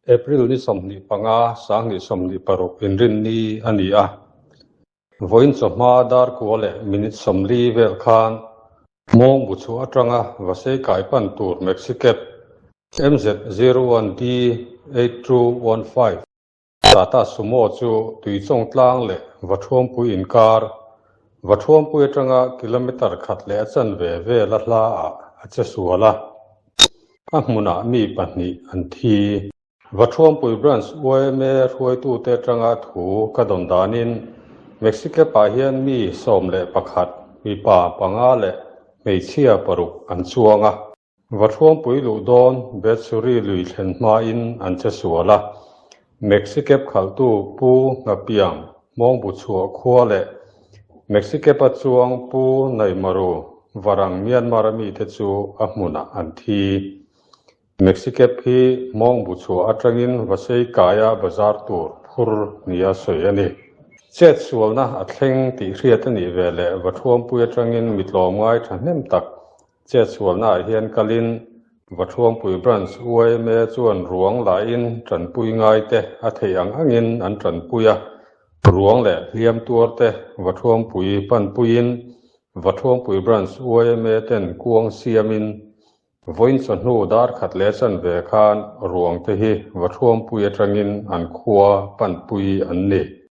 April ni 25, 2026 Inrinni a ni a. Vawiin chawhma dar kua leh minute 40 vel khan Mawngbu chhuah atanga Vasei kai pan tur Maxi Cab MZ 01 D 8215 Tata Sumo chu Tuichawng tlang leh Vathuampui inkar, Vathuampui atanga kilometre khat leh a chanve vela hlaah a che sual a, a hmunah mi pahnih an thi. Vathuampui Branch yma hruaitute atanga thu ka dawn danin Maxicab-ah hian mi 11, mipa panga leh hmeichhia paruk an chuang a. Vathuampui luh dawn Bethsuri lui thlen hmain an che sual a. Maxicab khalhtu Pu Nghapiang Mawngbu chhuah khua leh Maxicab-a chuang Pu Naimaru Varang Myanmar-a mite chu a hmunah an thi. Maxicab hi Mawngbu chhuah atangin Vasei kaia bazar tur phur nia sawi a ni. Chet sualna a thleng tih hriat a nih veleh Vathuampui atangin mi tlawmngai thahnem tak Chet sualnaah hian kalin Vathuampui Branch yma chuan ruang lahin tanpui ngaite a theih ang angin an tanpui a, ruang leh hliam tuarte Vathuampui panpuiin Vathuampui Branch yma ten kuang siamin vawiin chawhnu dar khat leh chanve khan ruangte hi Vathuampui atangin an khua panpui an ni.